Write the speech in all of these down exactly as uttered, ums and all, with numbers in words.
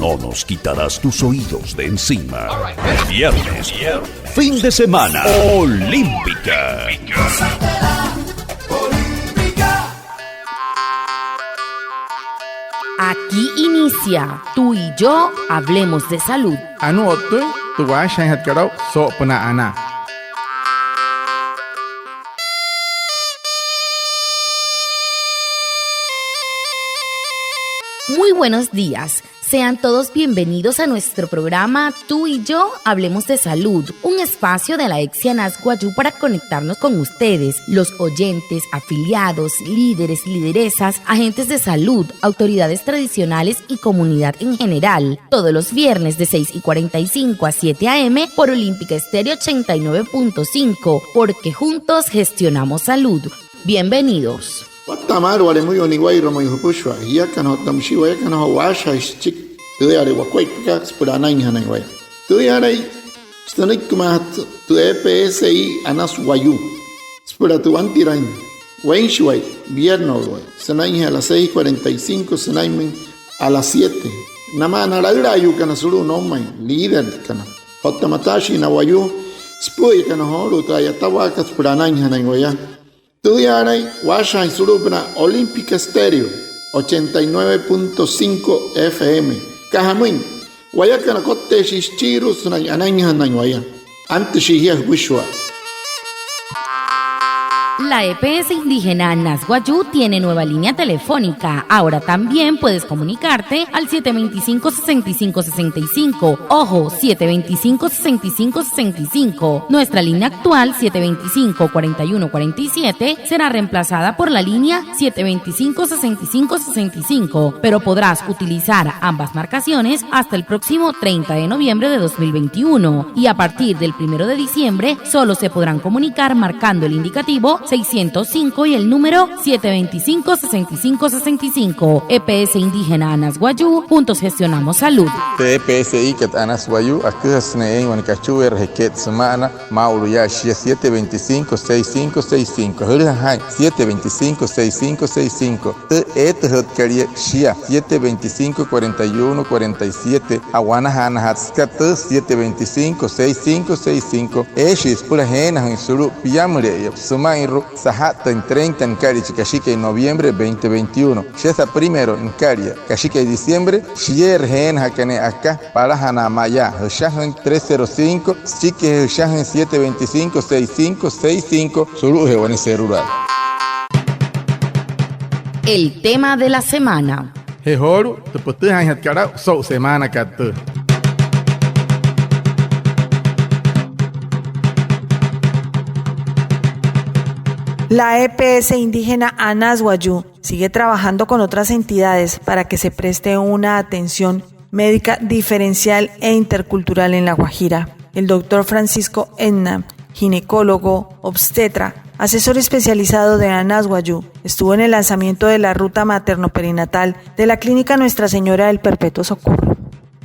No nos quitarás tus oídos de encima. Viernes, fin de semana, Olímpica. Aquí inicia Tú y yo hablemos de salud. Anuu o'ttüin tü waashajaainjatkat aa'u soo'opünaa anaa. Muy buenos días. Sean todos bienvenidos a nuestro programa Tú y yo hablemos de salud, un espacio de la EPSI Anas Wayuu para conectarnos con ustedes, los oyentes, afiliados, líderes, lideresas, agentes de salud, autoridades tradicionales y comunidad en general. Todos los viernes de seis y cuarenta y cinco a siete a. m. por Olímpica Estéreo ochenta y nueve punto cinco, porque juntos gestionamos salud. Bienvenidos. Watta'a maalü wale müyuu niwa'irua mayuu jüpüshua jiakana otta müshii wayakana joo waashajaain süchiki tüüyale wakuaippakat süpüla anainjanain waya. Tüüyalai sünüikimaajatü tü EPSI Anas Wayuu süpüla tü wantiraain weinshiwai viernes o'uwai sünainjee a las seis cuarenta y cinco sünainmüin a las siete, namaa na laülaayuukana sulu'u noumain, líderkana otta mataashii na wayuu süpü'üyakana joolu'u tü a'yatawaakat süpüla anainjanain waya. Tüüyaalain waashajaain sulu'upünaa Olímpica Estéreo ochenta y nueve punto cinco FM. Aka jamüin, wayakana kotteeshii süchiirua sünain anainjanain waya. Antüshii jia jüpüshua. La EPS Indígena Anas Wayuu tiene nueva línea telefónica. Ahora también puedes comunicarte al siete veinticinco, sesenta y cinco, sesenta y cinco. Ojo, siete veinticinco, sesenta y cinco, sesenta y cinco. Nuestra línea actual, siete veinticinco, cuarenta y uno, cuarenta y siete, será reemplazada por la línea siete veinticinco, sesenta y cinco, sesenta y cinco, pero podrás utilizar ambas marcaciones hasta el próximo treinta de noviembre de dos mil veintiuno, y a partir del primero de diciembre solo se podrán comunicar marcando el indicativo seiscientos cinco y el número siete veinticinco, sesenta y cinco, sesenta y cinco. EPS Indígena Anas Wayuu, juntos gestionamos salud. Tü EPSIkat Anas Wayuu aküjasü sünain eein wane kachueera jeket süma'ana maa'ulu yaa shia siete veinticinco, seis cinco seis cinco. Jülüja jaa'in, siete veinticinco, seis cinco seis cinco. Tü eetüjütkalia shia siete veinticinco, cuarenta y uno, cuarenta y siete. A'wanajaanajatü süka tü siete veinticinco, seis cinco seis cinco. Eeshii süpüla jeenajüin sulu'u piamüle'eya süma'inru'u saja'ttüin treinta nükalia chi kashikai noviembre veinte veintiuno. Shiasa primero nükalia kashikai diciembre, shieerü jeenajaka ne'e aka palajanaa mayaa, jüshajüin tres cero cinco, süchikijee jüshajüin siete veinticinco, seis cinco seis cinco sulu'ujee wane celular. El tema de la semana. Je joolu'u tü pütüjaainjatkat aa'u so'u semaanakat tüü. La EPS Indígena Anas Wayuu sigue trabajando con otras entidades para que se preste una atención médica diferencial e intercultural en La Guajira. El doctor Francisco Enna, ginecólogo, obstetra, asesor especializado de Anas Wayuu, estuvo en el lanzamiento de la ruta materno-perinatal de la Clínica Nuestra Señora del Perpetuo Socorro.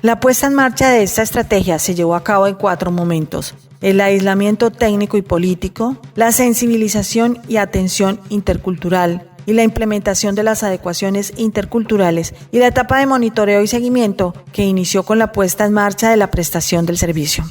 La puesta en marcha de esta estrategia se llevó a cabo en cuatro momentos: el aislamiento técnico y político, la sensibilización y atención intercultural y la implementación de las adecuaciones interculturales y la etapa de monitoreo y seguimiento que inició con la puesta en marcha de la prestación del servicio.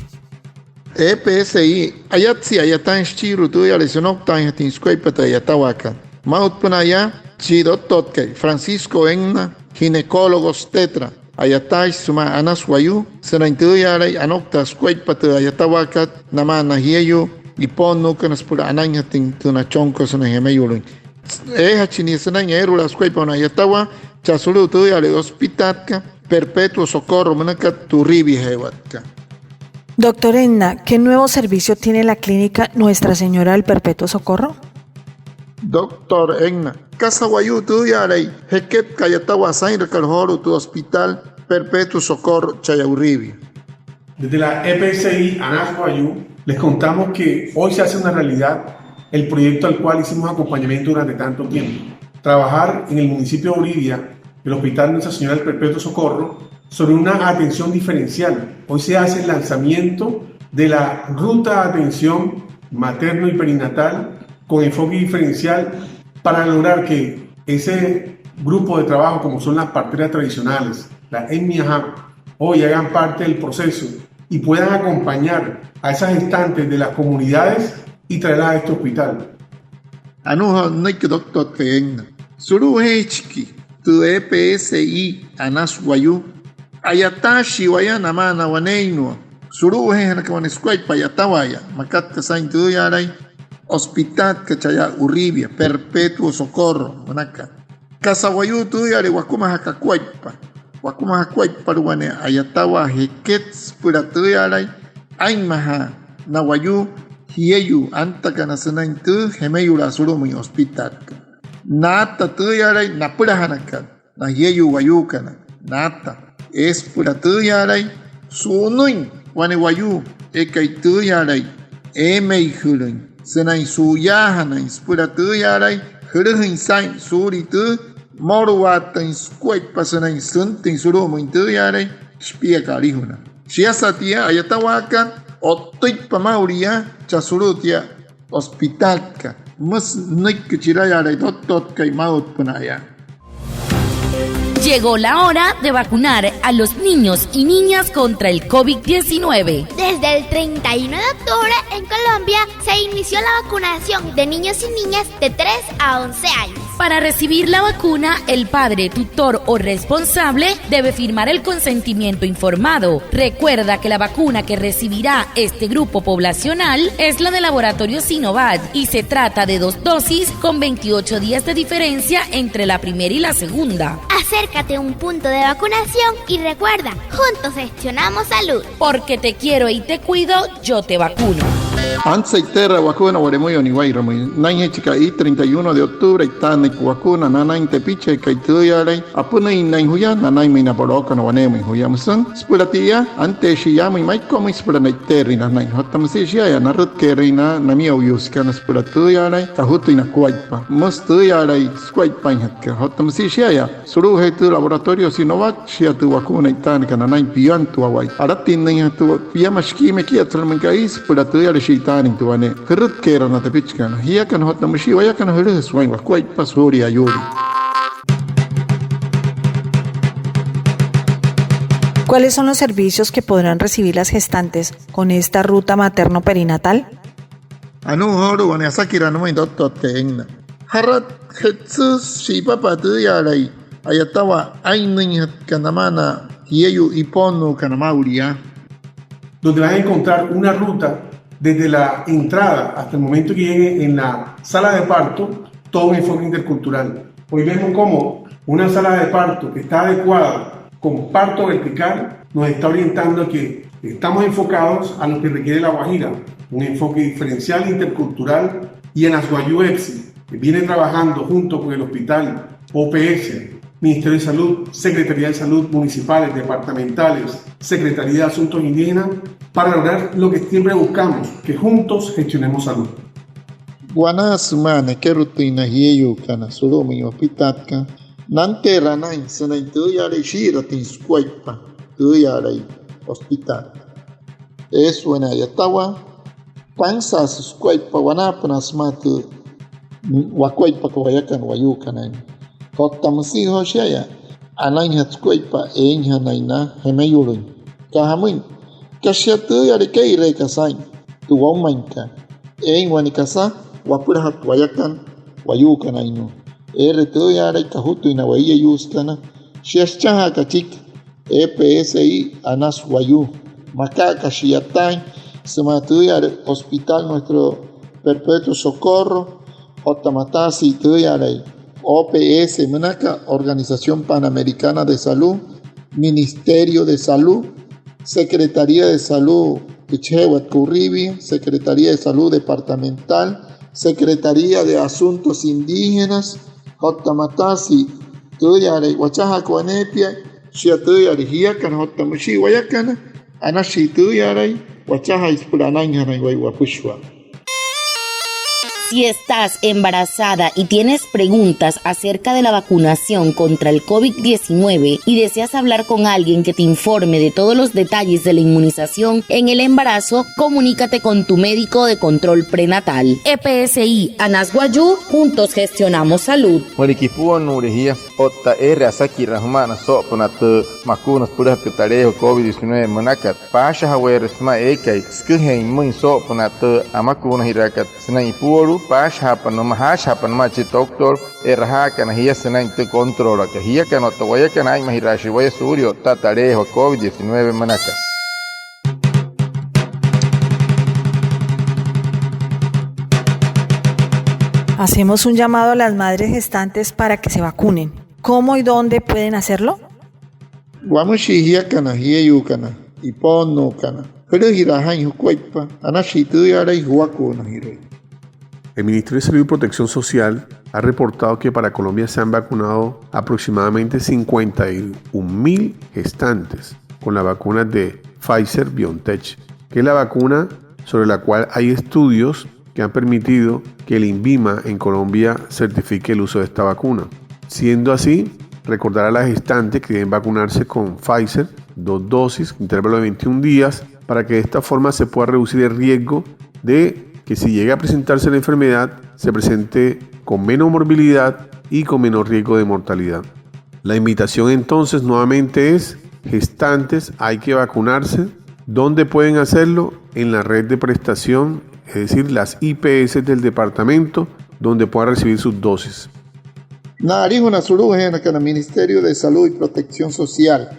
EPSI, ayatsia a'yataain süchiirua tüüyalai sünouktaainjatüin sükuaippa tü a'yatawaakat. Maa'utpünaa yaa chi dottotkai Francisco Enna, ginecólogo obstetra, a'yataashi sümaa Anas Wayuu sünain tüüyaalai anouktaa sükuaippa tü a'yatawaakat namaa na jieyuu ipoonnuukana süpüla anainjatüin tü nachonko sünain jemeyuluin. Eejachi nia sünain eerulaa sükuaippa wane a'yatawaa chaa sulu'u tüüyaalai hospitalkat Perpetuo Socorro münükat tü Uribiaje'ewatkat. Doctor Enna, ¿qué nuevo servicio tiene la clínica Nuestra Señora del Perpetuo Socorro? Doctor Enna, ¿kasa wayuu tüüyaalai jeket ka'yatawaa saa'inrakat joolu'u tü Hospital Perpetuo Socorro cha'aya Uribia? Desde la EPSI Anas Wayuu les contamos que hoy se hace una realidad el proyecto al cual hicimos acompañamiento durante tanto tiempo. Trabajar en el municipio de Uribia, el Hospital Nuestra Señora del Perpetuo Socorro, sobre una atención diferencial. Hoy se hace el lanzamiento de la ruta de atención materno y perinatal con enfoque diferencial para lograr que ese grupo de trabajo, como son las parteras tradicionales, la etnia, hoy hagan parte del proceso y puedan acompañar a esas gestantes de las comunidades y traerlas a este hospital. Anuu joo nünüiki toktotkai eeinna. Sulu'ujeejachiki tü E P S I Anas Wayuu, a'yataashii waya namaa na waneeinnua sulu'ujeejanakana wane sukuaippa a'yatawaaya, makat aka saa'in tüüyaalai hospitalkat cha'aya Uribia, Perpetuo Socorro münaka. Kasa wayuu tüüyaalai wakumajaka akuaippa, wakumajaka akuaippalu'u wane a'yatawaa jeket süpüla tüüyaalai aa'inmajaa na wayuu jieyuu antakana sünain tü jemeyulaa sulu'umüin hospitalkat. Naata tüüyaalai napülajanakat na jieyuu wayuukana, naata. Eesü süpüla tüüyaalai su'unüin wane wayuu eekai tüüyaalai eemeijülüin sünain su'uyaajanain süpüla tüüyaalai jülüjüin saa'in suulia tü mmoluwaatüin sukuaippa sünain süntüin sulu'umüin tüüyaalai shipiakat alijuna. Shiasa tia a'yatawaakat, o'ttüitpa maa'ulu yaa chaa sulu'u tia hospitalkat. Müsü nünüiki chirayaalai toktotkai maa'utpünaa yaa. Llegó la hora de vacunar a los niños y niñas contra el covid diecinueve. Desde el treinta y uno de octubre, en Colombia se inició la vacunación de niños y niñas de tres a once años. Para recibir la vacuna, el padre, tutor o responsable debe firmar el consentimiento informado. Recuerda que la vacuna que recibirá este grupo poblacional es la de laboratorio Sinovac y se trata de dos dosis con veintiocho días de diferencia entre la primera y la segunda. Acércate a un punto de vacunación y recuerda, juntos gestionamos salud. Porque te quiero y te cuido, yo te vacuno. Antsü e'iteeraa wakuuna wa'lemüyuu niwa'irua müin. Nünainjee chi ka'i treinta y uno de octubre e'itaannüipa wakuuna nanain tepichi eekai tüüyaalai apünüinnain juya nanainmüin na polookana waneemüin juya. Müsü süpüla tia, anteeshii yaamüin Maiko'umüin süpüla ne'iteerüin nanain. Otta müsia shia'aya narütke'erüin na namiyo'uyuusekana süpüla tüüyaalai kajutüin nakuaippa, müsü tüüyaalai sukuaippainjatkat. Otta müsia shia'aya sulu'ujee tü laboratorio Sinovac, shia tü wakuuna e'itaanakana nanain piantuawai. Alatinnüinjatü piama shikii mekiisalümüin ka'i süpüla tüüyaalai shi'itaanüin tü wane. Jürütke'era na tepichikana jiakana otta müshii wayakana, jülüjüsü waa'in wakuaippa suulia ayuulin. ¿Cuáles son los servicios que podrán recibir las gestantes con esta ruta materno-perinatal? Anuu joolu'u wane asakiraa nümüin toktotkai eeinna. Jaratjetsü shi'ipapa tüüyaalai a'yatawaa aa'inninjatka namaa na jieyuu ipoonnuukana maa'ulu yaa. Donde van a encontrar una ruta desde la entrada hasta el momento que lleguen en la sala de parto, todo un enfoque intercultural. Hoy vemos como una sala de parto que está adecuada con parto vertical nos está orientando a que estamos enfocados a lo que requiere La Guajira, un enfoque diferencial intercultural, y Anas Wayuu EPSI, que viene trabajando junto con el hospital, O P S, Ministerio de Salud, Secretaría de Salud municipales, departamentales, Secretaría de Asuntos Indígenas, para lograr lo que siempre buscamos, que juntos gestionemos salud. Wanaa sümaa nekerutüin na jieyuukana sulu'umüin hospitalkat, nanteerü anain sünain tüüyaalai shii'iratüin sukuaippa tüüyaalai hospital. Eesü wane a'yatawaa pansaasü sukuaippa wanaapünaa sümaa tü wakuaippaka wayakana wayuukana. Otta müsia joo shia'aya, anainjatü sukuaippa eeinjanain na jemeyulüin. Aka jamüin, aka shia tüüyaalai kee'ireeka saa'in tü woumainkat, eein wane kasa wapülajatü wayakana wayuukanainua. Eere tüüyaalai kajutüin na weiyayuusekana. Shia süchajaaka achiki E P S I Anas Wayuu, maka aka shi'yataain sümaa tüüyaalai Hospital Nuestro Perpetuo Socorro, otta mataasü tüüyaalai O P S münaka, Organización Panamericana de Salud, Ministerio de Salud, Secretaría de Salud, Pichhewa Curribia, Secretaría de Salud Departamental, Secretaría de Asuntos Indígenas, otta mataasü tüüyaalai wachajaaka waneepia, shia tüüyaalai jiakana otta müshii wayakana, anashii tüüyaalai wachajai süpüla anainjanain waya wapüshua. Si estás embarazada y tienes preguntas acerca de la vacunación contra el covid diecinueve y deseas hablar con alguien que te informe de todos los detalles de la inmunización en el embarazo, comunícate con tu médico de control prenatal. E P S I Anas Wayuu, juntos gestionamos salud. Müleka ipuonnuule jia otta eere asakiraa jüma'ana soo'opünaa tü makuuna süpülajatkat taleejua covid diecinueve münakat, paashajaweerü sümaa eekai süküjeein pümüin soo'opünaa tü amakuunajiraakat sünain ipuolu'u. Paashajaapa nümaa, jaashajaapa nümaa chi doctor e'rajaakana jia sünain tü controlaka. Jiakana otta wayakana, aa'inmajiraashii waya suulia o'ttaa taleejua covid diecinueve münakat. Hacemos un llamado a las madres gestantes para que se vacunen. ¿Cómo y dónde pueden hacerlo? Wamüshii jiakana jieyuukana ipoonnuukana, jülüjiraa jaa'in jukuaippa, anashii tüüyaalai juwakuunajirüin. El Ministerio de Salud y Protección Social ha reportado que para Colombia se han vacunado aproximadamente cincuenta y un mil gestantes con la vacuna de Pfizer BioNTech, que es la vacuna sobre la cual hay estudios que han permitido que el INVIMA en Colombia certifique el uso de esta vacuna. Siendo así, recordar a las gestantes que deben vacunarse con Pfizer, dos dosis, intervalo de veintiún días, para que de esta forma se pueda reducir el riesgo de que si llega a presentarse la enfermedad, se presente con menos morbilidad y con menor riesgo de mortalidad. La invitación entonces nuevamente es, gestantes, hay que vacunarse. ¿Dónde pueden hacerlo? En la red de prestación, es decir, las I P S del departamento, donde puedan recibir sus dosis. Na alijuna sulu'ujeenakana Ministerio de Salud y Protección Social,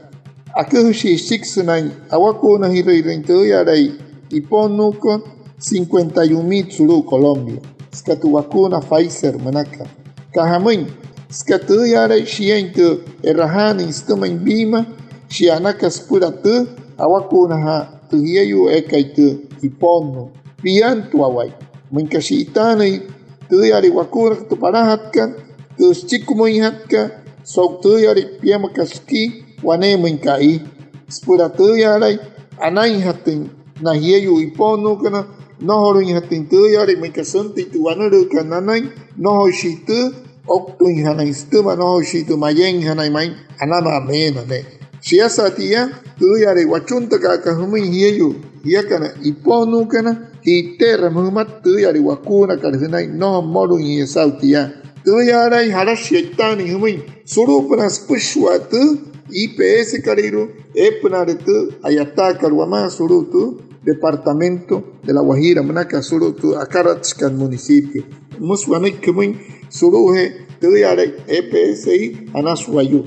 aküjüshii süchiki sünain awakuunajirüirüin tüüyalai ipoonnuukot cincuenta y un mil sulu'u Colombia süka tü wakuuna Pfizer münaka. Aka jamüin, süka tüüyalai shiain tü e'rajaanüin sütümüin piima, shia anaka süpüla tü awakuunajaa tü jieyuu eekai tü ipoonnuu piantuawai, müinka shi'itaanüin tüüyalai wakuunaka tü palajatkat, tü süchikumüinjatkat so'u tüüyalai piamakat shikii waneemüin ka'i, süpüla tüüyalai anainjatüin na jieyuu ipoonnuukana, nnojolüinjatüin tüüyalai müinka süntüin tü wanülüükat nanain, nnojoishii tü ouktüinjanain sütüma, nnojoishii tü mayeinjanain ma'i anamaa meena ne'e. Shiasa tia, tüüyalai wachuntakat aka jümüin jieyuu jiakana ipoonnuukana, ji'ite'eramüin jümata tüüyalai wakuunakat jünain, nnojo mmolüin jia saa'u tia. Tüüyalai jalashi e'itaanüin jümüin sulu'upünaa süpüshua tü I P S-kalüirua eepünaale tü a'yataakat wamaa sulu'u tü departamento de La Guajira münaka sulu'u tü akaratshikat municipio. Müsü wanüiki jümüin sulu'ujee tüüyalai E P S I Anas Wayuu.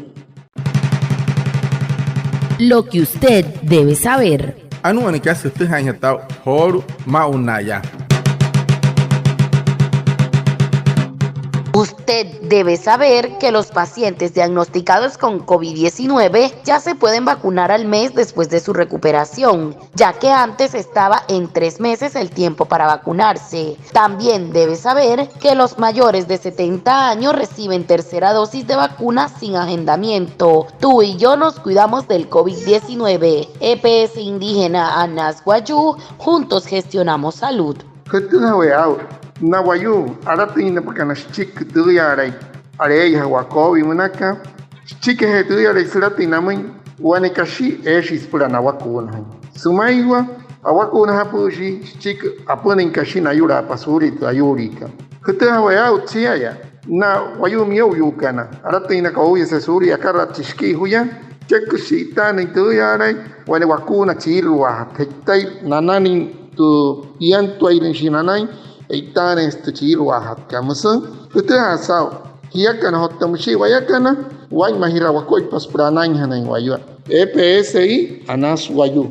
Lo que usted debe saber. Anuu wane kasa jütüjaainjatü aa'u joolu'u maa'ulu yaa. Usted debe saber que los pacientes diagnosticados con covid diecinueve ya se pueden vacunar al mes después de su recuperación, ya que antes estaba en tres meses el tiempo para vacunarse. También debe saber que los mayores de setenta años reciben tercera dosis de vacuna sin agendamiento. Tú y yo nos cuidamos del covid diecinueve. E P S Indígena Anas Wayuu, juntos gestionamos salud. Jütüjawee aa'u, na wayuu alatüinapakana süchiki tüüyalai aleeyajawaa covid münaka, süchikijee tüüyalai sülatüin namüin, wane kashi eeshii süpüla nawakuunajüin. Sümaiwa, awakuunajapü'üshii süchiki apünüin kashi nayu'laapa suulia tü ayuuliikat. Jütüjawee aa'u tchiaya, na wayuu miyo'uyuukana alatüinaka ouyase suulia akaratshi shikii juya, sücheküshi shi'itaanüin tüüyalai wane wakuuna chiiruajatü, je'itai nananüin tü piantuairüin shia nanain, e'itaaneesü tü chiiruajatkat. Müsü jütüjaa saa'u jiakana otta müshii wayakana, waa'inmajiraa wakuaippa süpüla anainjanain wayuu. E P S I Anas Wayuu.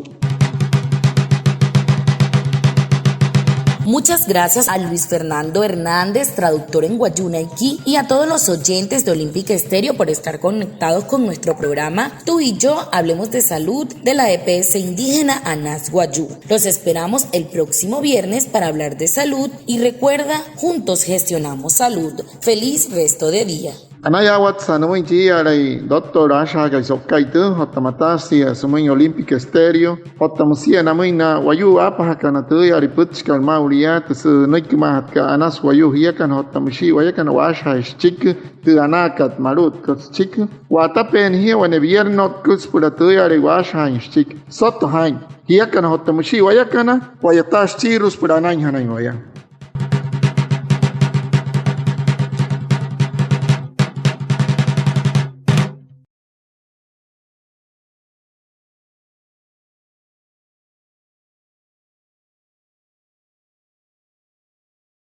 Muchas gracias a Luis Fernando Hernández, traductor en wayuunaiki, y a todos los oyentes de Olímpica Estéreo por estar conectados con nuestro programa Tú y yo hablemos de salud de la E P S Indígena Anas Wayuu. Los esperamos el próximo viernes para hablar de salud y recuerda, juntos gestionamos salud. Feliz resto de día. Anayaawatsa nümüin chiiya'alai doctor aashajaakai so'uka'i tüü, otta mataasia sümüin Olímpica Estéreo, otta müsia namüin na wayuu aapajakana tüüya'alai pütchikat maa'ulu yaa, tü sünüikimaajatkat Anas Wayuu jiakana otta müshii wayakana waashajaain süchiki tü anaakat malu'utkat süchiki. Wa'atapeena jia wane vierno'tkot süpüla tüüya'alai waashajaain süchiki. Soto jaa'in jiakana otta müshii wayakana, wa'yataa süchiirua süpüla anainjanain waya.